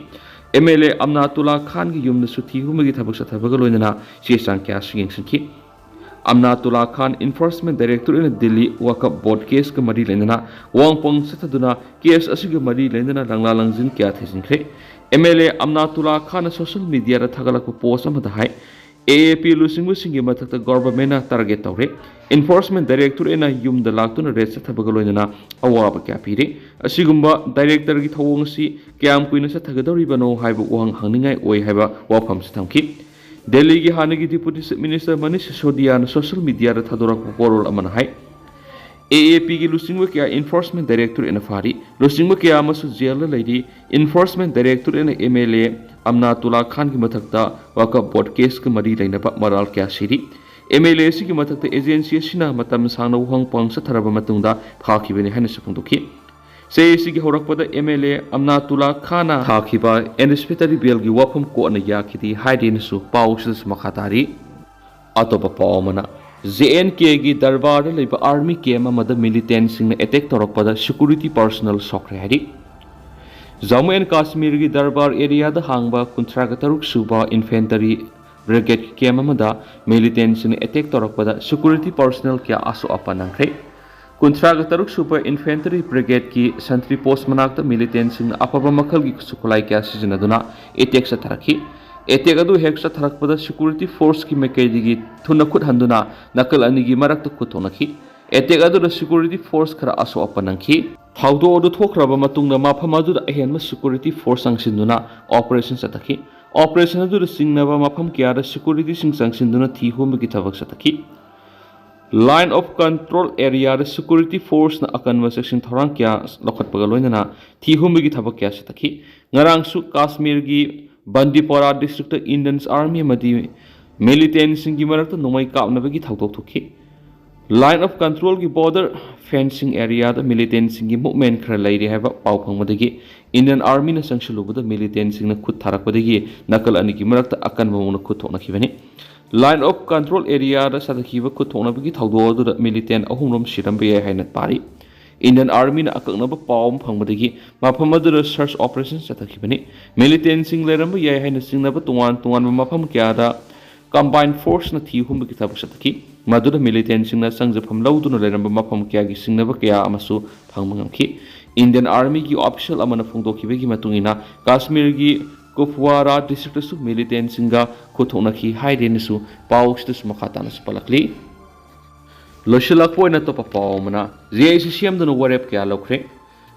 ꯑꯦꯝ ꯑꯦꯜ ꯑꯦ ꯑꯝꯅꯥꯇꯨꯂꯥ ꯈꯥꯟꯒꯤ ꯌꯨꯝꯗꯁꯨ ꯊꯤꯍꯨꯝꯕꯒꯤ ꯊꯕꯛ ꯆꯠꯊꯕꯒ ꯂꯣꯏꯅꯅ ꯆꯦ ꯆꯥꯡ ꯀꯌꯥꯁꯨ ꯌꯦꯡꯁꯤꯟꯈꯤ꯫ ꯑꯝꯅꯥꯇꯨꯂꯥ ꯈꯥꯟ Enforcement Directorate ꯑꯣꯏꯅ ꯗꯦꯜꯂꯤ ꯋꯥꯀꯐ ꯕꯣꯔꯗ caseꯀ ꯃꯔꯤ ꯂꯩꯅꯅ ꯋꯥꯍꯪ ꯄꯥꯎꯍꯪ ꯆꯠꯊꯗꯨꯅ case ꯑꯁꯤꯒ ꯃꯔꯤ ꯂꯩꯅꯅ ꯂꯪꯂꯥ ꯂꯪꯖꯤꯟ ꯀꯌꯥ ꯊꯤꯖꯤꯟꯈ꯭ꯔꯦ꯫ ꯑꯦꯝ ꯑꯦꯜ ꯑꯦ ꯑꯝꯅꯥꯇꯨꯂꯥ ꯈꯥꯟꯅ social mediaꯗ ꯊꯥꯒꯠꯂꯛꯄ post ꯑꯃꯗ ꯍꯥꯏ, ꯑꯦ ꯑꯦ ꯄꯤ ꯂꯨꯆꯤꯡꯕꯁꯤꯡꯒꯤ ꯃꯊꯛꯇ ꯒꯣꯚꯔꯟꯃꯦꯟꯠꯅ ꯇꯥꯔꯒꯦꯠ ꯇꯧꯔꯦ꯫ ꯏꯟꯐꯣꯔꯁꯃꯦꯟꯠ ꯗꯥꯏꯔꯦꯛꯇꯣꯔꯦꯠꯅ ꯌꯨꯝꯗ ꯂꯥꯛꯇꯨꯅ ꯔꯦꯗ ꯆꯠꯊꯕꯒ ꯂꯣꯏꯅꯅ ꯑꯋꯥꯕ ꯀꯌꯥ ꯄꯤꯔꯦ꯫ ꯑꯁꯤꯒꯨꯝꯕ ꯗꯥꯏꯔꯦꯛꯇꯔꯒꯤ ꯊꯧꯑꯣꯡ ꯑꯁꯤ ꯀꯌꯥꯝ ꯀꯨꯏꯅ ꯆꯠꯊꯒꯗꯧꯔꯤꯕꯅꯣ ꯍꯥꯏꯕ ꯋꯥꯍꯪ ꯍꯪꯅꯤꯡꯉꯥꯏ ꯑꯣꯏ ꯍꯥꯏꯕ ꯋꯥꯐꯝꯁꯨ ꯊꯝꯈꯤ꯫ ꯗꯦꯜꯂꯤꯒꯤ ꯍꯥꯟꯅꯒꯤ deputy chief minister Manish ꯁꯤꯁꯣꯗꯤꯌꯥꯅ social ꯃꯤꯗꯤꯌꯥꯗ ꯊꯥꯗꯣꯔꯛꯄ ꯋꯥꯔꯣꯜ ꯑꯃꯅ ꯍꯥꯏ, ꯑꯦ ꯑꯦ ꯄꯤꯒꯤ ꯂꯨꯆꯤꯡꯕ ꯀꯌꯥ ꯏꯟꯐꯣꯔꯁꯃꯦꯟꯠ ꯗꯥꯏꯔꯦꯛꯇꯣꯔꯦꯠꯅ ꯐꯥꯔꯤ꯫ ꯂꯨꯆꯤꯡꯕ ꯀꯌꯥ ꯑꯃꯁꯨ ꯖꯦꯜꯗ ꯂꯩꯔꯤ꯫ ꯏꯟꯐꯣꯔꯁꯃꯦꯟꯠ ꯗꯥꯏꯔꯦꯛꯇꯣꯔꯦꯠꯅ ꯑꯦꯝ ꯑꯦꯜ ꯑꯦ ꯑꯝꯅꯥꯇꯨꯜꯂꯥ ꯈꯥꯟꯒꯤ ꯃꯊꯛꯇ ꯋꯥꯀꯐ ꯕꯣꯔꯗ ꯀꯦꯁꯀ ꯃꯔꯤ ꯂꯩꯅꯕ ꯃꯔꯥꯜ ꯀꯌꯥ ꯁꯤꯔꯤ꯫ ꯑꯦꯝ ꯑꯦꯜ ꯑꯦ ꯑꯁꯤꯒꯤ ꯃꯊꯛꯇ ꯑꯦꯖꯦꯟꯁꯤ ꯑꯁꯤꯅ ꯃꯇꯝ ꯁꯥꯡꯅ ꯋꯥꯍꯪ ꯄꯥꯎꯍꯪ ꯆꯠꯊꯔꯕ ꯃꯇꯨꯡꯗ ꯐꯥꯈꯤꯕꯅꯤ ꯍꯥꯏꯅꯁꯨ ꯐꯣꯡꯗꯣꯛꯈꯤ꯫ ꯆꯍꯤ ꯑꯁꯤꯒꯤ ꯍꯧꯔꯛꯄꯗ ꯑꯦꯝ ꯑꯦꯜ ꯑꯦ ꯑꯝꯅꯥꯇꯨꯜꯂꯥ ꯈꯥꯟꯅ ꯊꯥꯈꯤꯕ ꯑꯦꯟꯇꯤꯁꯤꯄꯦꯇꯔꯤ ꯕꯦꯜꯒꯤ ꯋꯥꯐꯝ ꯀꯣꯔꯠꯅ ꯌꯥꯈꯤꯗꯦ ꯍꯥꯏꯔꯦꯅꯁꯨ ꯄꯥꯎ ꯑꯁꯤꯗꯁꯨ ꯃꯈꯥ ꯇꯥꯔꯤ꯫ ꯑꯇꯣꯞꯄ ꯄꯥꯎ ꯑꯃꯅ, ꯖꯦ ꯑꯦꯟ ꯀꯦꯒꯤ ꯗꯔꯕꯥꯔꯗ ꯂꯩꯕ ꯑꯥꯔꯃꯤ ꯀꯦꯝꯞ ꯑꯃꯗ ꯃꯤꯂꯤꯇꯦꯟꯠꯁꯤꯡꯅ ꯑꯦꯇꯦꯛ ꯇꯧꯔꯛꯄꯗ ꯁꯦꯀ꯭ꯌꯨꯔꯤꯇꯤ ꯄꯔꯁꯣꯅꯦꯜ ꯁꯣꯛꯈ꯭ꯔꯦ ꯍꯥꯏꯔꯤ꯫ ꯖꯝꯃꯨ ꯑꯦꯟ ꯀꯥꯁꯃꯤꯔꯒꯤ ꯗꯔꯕꯥꯔ ꯑꯦꯔꯤꯌꯥꯗ ꯍꯥꯡꯕ ꯀꯨꯟꯊ꯭ꯔꯥꯒ ꯇꯔꯨꯛ ꯁꯨꯕ ꯏꯟꯐꯦꯟꯇꯔꯤ ꯕ꯭ꯔꯤꯒꯦꯗ ꯀꯦꯝꯞ ꯑꯃꯗ ꯃꯤꯂꯤꯇꯦꯟꯠꯁꯤꯡꯅ ꯑꯦꯇꯦꯛ ꯇꯧꯔꯛꯄꯗ ꯁꯦꯀ꯭ꯌꯨꯔꯤꯇꯤ ꯄꯔꯁꯣꯅꯦꯜ ꯀꯌꯥ ꯑꯁꯣꯛ ꯑꯄꯟ ꯅꯪꯈ꯭ꯔꯦ꯫ ꯀꯨꯟꯊ꯭ꯔꯥꯒ ꯇꯔꯨꯛ ꯁꯨꯕ ꯏꯟꯐꯦꯟꯇꯔꯤ ꯕ꯭ꯔꯤꯒꯦꯗꯀꯤ ꯁꯟꯇ꯭ꯔꯤ ꯄꯣꯁꯠ ꯃꯅꯥꯛꯇ ꯃꯤꯂꯤꯇꯦꯟꯠꯁꯤꯡꯅ ꯑꯐꯕ ꯃꯈꯜꯒꯤ ꯈꯨꯠꯁꯨ ꯈꯨꯠꯂꯥꯏ ꯀꯌꯥ ꯁꯤꯖꯤꯟꯅꯗꯨꯅ ꯑꯦꯇꯦꯛ ꯆꯠꯊꯔꯛꯈꯤ꯫ ꯑꯦꯇꯦꯛ ꯑꯗꯨ ꯍꯦꯛ ꯆꯠꯊꯔꯛꯄꯗ ꯁꯦꯀ꯭ꯌꯨꯔꯤꯇꯤ ꯐꯣꯔꯁꯀꯤ ꯃꯥꯏꯀꯩꯗꯒꯤ ꯊꯨꯅ ꯈꯨꯠ ꯍꯟꯗꯨꯅ ꯅꯥꯀꯜ ꯑꯅꯤꯒꯤ ꯃꯔꯛꯇ ꯈꯨꯠ ꯊꯣꯛꯅꯈꯤ꯫ ꯑꯦꯇꯦꯛ ꯑꯗꯨꯗ ꯁꯦꯀ꯭ꯌꯨꯔꯤꯇꯤ ꯐꯣꯔꯁ ꯈꯔ ꯑꯁꯣꯛ ꯑꯄꯟ ꯅꯪꯈꯤ꯫ ꯊꯧꯗꯣꯛ ꯑꯗꯨ ꯊꯣꯛꯈ꯭ꯔꯕ ꯃꯇꯨꯡꯗ ꯃꯐꯝ ꯑꯗꯨꯗ ꯑꯍꯦꯟꯕ ꯁꯦꯀ꯭ꯌꯨꯔꯤꯇꯤ ꯐꯣꯔꯁ ꯆꯪꯁꯤꯟꯗꯨꯅ ꯑꯣꯄꯔꯦꯁꯟ ꯆꯠꯊꯈꯤ꯫ ꯑꯣꯄꯔꯦꯁꯟ ꯑꯗꯨꯗ ꯆꯤꯡꯅꯕ ꯃꯐꯝ ꯀꯌꯥꯗ ꯁꯦꯀ꯭ꯌꯨꯔꯤꯇꯤꯁꯤꯡ ꯆꯪꯁꯤꯟꯗꯨꯅ ꯊꯤ ꯍꯨꯝꯕꯒꯤ ꯊꯕꯛ ꯆꯠꯊꯈꯤ꯫ ꯂꯥꯏꯟ ꯑꯣꯐ ꯀꯟꯇ꯭ꯔꯣꯜ ꯑꯦꯔꯤꯌꯥꯗ ꯁꯦꯀ꯭ꯌꯨꯔꯤꯇꯤ ꯐꯣꯔꯁꯅ ꯑꯀꯟꯕ ꯆꯦꯛꯁꯤꯟ ꯊꯧꯔꯥꯡ ꯀꯌꯥ ꯂꯧꯈꯠꯄꯒ ꯂꯣꯏꯅꯅ ꯊꯤ ꯍꯨꯝꯕꯒꯤ ꯊꯕꯛ ꯀꯌꯥ ꯆꯠꯊꯈꯤ꯫ ꯉꯔꯥꯡꯁꯨ ꯀꯥꯁꯃꯤꯔꯒꯤ ꯕꯟꯗꯤꯄꯣꯔꯥ ꯗꯤꯁꯇ꯭ꯔꯤꯛꯇ ꯏꯟꯗꯤꯌꯟ ꯑꯥꯔꯃꯤ ꯑꯃꯗꯤ ꯃꯤꯂꯤꯇꯦꯟꯠꯁꯤꯡꯒꯤ ꯃꯔꯛꯇ ꯅꯣꯡꯃꯩ ꯀꯥꯞꯅꯕꯒꯤ ꯊꯧꯗꯣꯛ ꯊꯣꯛꯈꯤ꯫ ꯂꯥꯏꯟ ꯑꯣꯐ ꯀꯟꯇ꯭ꯔꯣꯜꯒꯤ ꯕꯣꯔꯗꯔ ꯐꯦꯟꯁꯤꯡ ꯑꯦꯔꯤꯌꯥꯗ ꯃꯤꯂꯤꯇꯦꯟꯠꯁꯤꯡꯒꯤ ꯃꯨꯚꯃꯦꯟꯠ ꯈꯔ ꯂꯩꯔꯦ ꯍꯥꯏꯕ ꯄꯥꯎ ꯐꯪꯕꯗꯒꯤ ꯏꯟꯗꯤꯌꯟ ꯑꯥꯔꯃꯤꯅ ꯆꯪꯁꯤꯜꯂꯨꯕꯗ ꯃꯤꯂꯤꯇꯦꯟꯠꯁꯤꯡꯅ ꯈꯨꯠ ꯊꯥꯔꯛꯄꯗꯒꯤ ꯅꯥꯀꯜ ꯑꯅꯤꯒꯤ ꯃꯔꯛꯇ ꯑꯀꯟꯕ ꯃꯑꯣꯡꯗ ꯈꯨꯠ ꯊꯣꯛꯅꯈꯤꯕꯅꯤ꯫ ꯂꯥꯏꯟ ꯑꯣꯐ ꯀꯟꯇ꯭ꯔꯣꯜ ꯑꯦꯔꯤꯌꯥꯗ ꯆꯠꯊꯈꯤꯕ ꯈꯨꯠ ꯊꯣꯛꯅꯕꯒꯤ ꯊꯧꯗꯣꯛ ꯑꯗꯨꯗ ꯃꯤꯂꯤꯇꯦꯟꯠ ꯑꯍꯨꯝꯔꯣꯝ ꯁꯤꯔꯝꯕ ꯌꯥꯏ ꯍꯥꯏꯅ ꯄꯥꯔꯤ꯫ ꯏꯟꯗꯤꯌꯟ ꯑꯥꯔꯃꯤꯅ ꯑꯀꯛꯅꯕ ꯄꯥꯎ ꯑꯃ ꯐꯪꯕꯗꯒꯤ ꯃꯐꯝ ꯑꯗꯨꯗ ꯁꯔꯆ ꯑꯣꯄꯔꯦꯁꯟ ꯆꯠꯊꯈꯤꯕꯅꯤ꯫ ꯃꯤꯂꯤꯇꯦꯟꯠꯁꯤꯡ ꯂꯩꯔꯝꯕ ꯌꯥꯏ ꯍꯥꯏꯅ ꯆꯤꯡꯅꯕ ꯇꯣꯉꯥꯟ ꯇꯣꯉꯥꯟꯕ ꯃꯐꯝ ꯀꯌꯥꯗ ꯀꯝꯕꯥꯏꯟ ꯐꯣꯔꯁꯅ ꯊꯤ ꯍꯨꯝꯕꯒꯤ ꯊꯕꯛ ꯆꯠꯊꯈꯤ꯫ ꯃꯗꯨꯗ ꯃꯤꯂꯤꯇꯦꯟꯠꯁꯤꯡꯅ ꯆꯪꯖꯐꯝ ꯂꯧꯗꯨꯅ ꯂꯩꯔꯝꯕ ꯃꯐꯝ ꯀꯌꯥꯒꯤ ꯆꯤꯡꯅꯕ ꯀꯌꯥ ꯑꯃꯁꯨ ꯐꯪꯕ ꯉꯝꯈꯤ꯫ ꯏꯟꯗꯤꯌꯟ ꯑꯥꯔꯃꯤꯒꯤ ꯑꯣꯐꯤꯁꯤꯌꯦꯜ ꯑꯃꯅ ꯐꯣꯡꯗꯣꯛꯈꯤꯕꯒꯤ ꯃꯇꯨꯡ ꯏꯟꯅ, ꯀꯥꯁꯃꯤꯔꯒꯤ ꯀꯨꯞꯋꯥꯔꯥ ꯗꯤꯁꯇ꯭ꯔꯤꯛꯇꯁꯨ ꯃꯤꯂꯤꯇꯦꯟꯁꯤꯡꯒ ꯈꯨꯠꯊꯣꯛꯅꯈꯤ ꯍꯥꯏꯔꯦꯅꯁꯨ ꯄꯥꯎ ꯑꯁꯤꯗꯁꯨ ꯃꯈꯥ ꯇꯥꯅꯁꯨ ꯄꯜꯂꯛꯂꯤ꯫ ꯂꯣꯏꯁꯤꯜꯂꯛꯄ ꯑꯣꯏꯅ ꯑꯇꯣꯞꯄ ꯄꯥꯎ ꯑꯃꯅ, ꯖꯦ ꯑꯦ ꯁꯤ ꯁꯦꯝꯗꯨꯅ ꯋꯥꯔꯦꯞ ꯀꯌꯥ ꯂꯧꯈ꯭ꯔꯦ꯫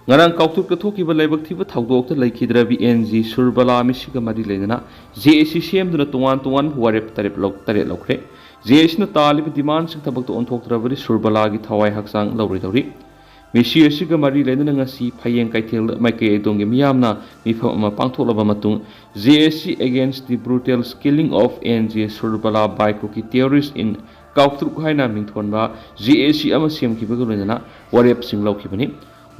ꯉꯔꯥꯡ ꯀꯥꯎꯊꯨꯛꯇ ꯊꯣꯛꯈꯤꯕ ꯂꯥꯏꯕꯛ ꯊꯤꯕ ꯊꯧꯗꯣꯛꯇ ꯂꯩꯈꯤꯗ꯭ꯔꯕꯤ ꯑꯦꯟ ꯖꯤ ꯁꯨꯔꯕꯂꯥ ꯃꯤꯁꯤꯒ ꯃꯔꯤ ꯂꯩꯅꯅ ꯖꯦ ꯑꯦ ꯁꯤ ꯁꯦꯝꯗꯨꯅ ꯇꯣꯉꯥꯟ ꯇꯣꯉꯥꯟꯕ ꯋꯥꯔꯦꯞ ꯇꯔꯦꯠ ꯂꯧ-, ꯇꯔꯦꯠ ꯂꯧꯈ꯭ꯔꯦ꯫ ꯖꯦ ꯑꯦ ꯁꯤꯅ ꯇꯥꯜꯂꯤꯕ ꯗꯤꯃꯥꯟꯁꯤꯡ ꯊꯕꯛꯇ ꯑꯣꯟꯊꯣꯛꯇ꯭ꯔꯕꯗꯤ ꯁꯨꯔꯕꯂꯥꯒꯤ ꯊꯋꯥꯏ ꯍꯛꯆꯥꯡ ꯂꯧꯔꯣꯏꯗꯧꯔꯤ꯫ ꯃꯤꯁꯤ ꯑꯁꯤꯒ ꯃꯔꯤ ꯂꯩꯅꯅ ꯉꯁꯤ ꯐꯌꯦꯡ ꯀꯩꯊꯦꯜꯗ ꯃꯥꯏꯀꯩ ꯑꯗꯣꯝꯒꯤ ꯃꯤꯌꯥꯝꯅ ꯃꯤꯐꯝ ꯑꯃ ꯄꯥꯡꯊꯣꯛꯂꯕ ꯃꯇꯨꯡ, "J A C against the brutal killing of N J Surbala by Kuki terrorist in ꯀꯥꯎꯇ꯭ꯔꯨꯛ" ꯍꯥꯏꯅ ꯃꯤꯡꯊꯣꯟꯕ ꯖꯦ ꯑꯦ ꯁꯤ ꯑꯃ ꯁꯦꯝꯈꯤꯕꯒ ꯂꯣꯏꯅꯅ ꯋꯥꯔꯦꯞꯁꯤꯡ ꯂꯧꯈꯤꯕꯅꯤ꯫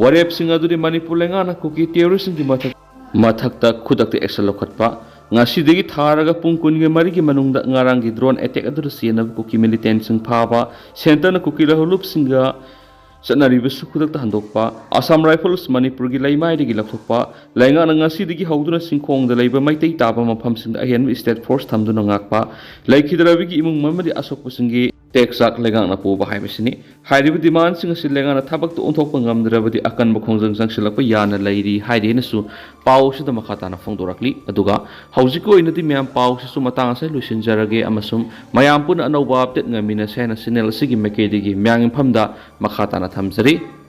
ꯋꯥꯔꯦꯞꯁꯤꯡ ꯑꯗꯨꯗꯤ ꯃꯅꯤꯄꯨꯔ ꯂꯩꯉꯥꯛꯅ ꯀꯨꯀꯤ ꯇꯦꯔꯣꯔꯤꯁꯁꯤꯡꯒꯤ ꯃꯊꯛ-, ꯃꯊꯛꯇ ꯈꯨꯗꯛꯇ ꯑꯦꯛꯁꯟ ꯂꯧꯈꯠꯄ, ꯉꯁꯤꯗꯒꯤ ꯊꯥꯔꯒ ꯄꯨꯡ ꯀꯨꯟꯒ ꯃꯔꯤꯒꯤ ꯃꯅꯨꯡꯗ ꯉꯔꯥꯡꯒꯤ ꯗ꯭ꯔꯣꯟ ꯑꯦꯇꯦꯛ ꯑꯗꯨꯗ ꯆꯦꯟꯅꯕ ꯀꯨꯀꯤ ꯃꯤꯂꯤꯇꯦꯟꯁꯤꯡ ꯐꯥꯕ, ꯁꯦꯟꯇꯔꯅ ꯀꯨꯀꯤ ꯂꯧꯍꯧꯂꯨꯞꯁꯤꯡꯒ ꯆꯠꯅꯔꯤꯕꯁꯨ ꯈꯨꯗꯛꯇ ꯍꯟꯗꯣꯛꯄ, ꯑꯁꯥꯝ ꯔꯥꯏꯐꯜꯁ ꯃꯅꯤꯄꯨꯔꯒꯤ ꯂꯩꯃꯥꯏꯗꯒꯤ ꯂꯧꯊꯣꯛꯄ, ꯂꯩꯉꯥꯛꯅ ꯉꯁꯤꯗꯒꯤ ꯍꯧꯗꯨꯅ ꯆꯤꯡꯈꯣꯡꯗ ꯂꯩꯕ ꯃꯩꯇꯩ ꯇꯥꯕ ꯃꯐꯝꯁꯤꯡꯗ ꯑꯍꯦꯟꯕ ꯁ꯭ꯇꯦꯠ ꯐꯣꯔꯁ ꯊꯝꯗꯨꯅ ꯉꯥꯛꯄ, ꯂꯩꯈꯤꯗ꯭ꯔꯕꯒꯤ ꯏꯃꯨꯡ ꯑꯃꯗꯤ ꯑꯁꯣꯛꯄꯁꯤꯡꯒꯤ ꯇꯦꯛꯆꯥꯛ ꯂꯩꯉꯥꯛꯅ ꯄꯨꯕ ꯍꯥꯏꯕꯁꯤꯅꯤ꯫ ꯍꯥꯏꯔꯤꯕ ꯗꯤꯃꯥꯟꯁꯤꯡ ꯑꯁꯤ ꯂꯩꯉꯥꯛꯅ ꯊꯕꯛꯇ ꯑꯣꯟꯊꯣꯛꯄ ꯉꯝꯗ꯭ꯔꯕꯗꯤ ꯑꯀꯟꯕ ꯈꯣꯡꯖꯪ ꯆꯪꯁꯤꯜꯂꯛꯄ ꯌꯥꯅ ꯂꯩꯔꯤ ꯍꯥꯏꯔꯤ ꯍꯥꯏꯅꯁꯨ ꯄꯥꯎ ꯑꯁꯤꯗ ꯃꯈꯥ ꯇꯥꯅ ꯐꯣꯡꯗꯣꯔꯛꯂꯤ꯫ ꯑꯗꯨꯒ ꯍꯧꯖꯤꯛꯀꯤ ꯑꯣꯏꯅꯗꯤ ꯃꯌꯥꯝ ꯄꯥꯎ ꯑꯁꯤꯁꯨ ꯃꯇꯥꯡ ꯑꯁꯤꯗ ꯂꯣꯏꯁꯤꯟꯖꯔꯒꯦ ꯑꯃꯁꯨꯡ ꯃꯌꯥꯝ ꯄꯨꯟꯅ ꯑꯅꯧꯕ ꯑꯞꯗꯦꯠ ꯉꯥꯏꯃꯤꯟꯅꯁꯦ ꯍꯥꯏꯅ ꯆꯦꯅꯦꯜ ꯑꯁꯤꯒꯤ ꯃꯥꯏꯀꯩꯗꯒꯤ ꯃꯌꯥꯝꯒꯤ ꯃꯐꯝꯗ ꯃꯈꯥ ꯇꯥꯅ ꯊꯝꯖꯔꯤ꯫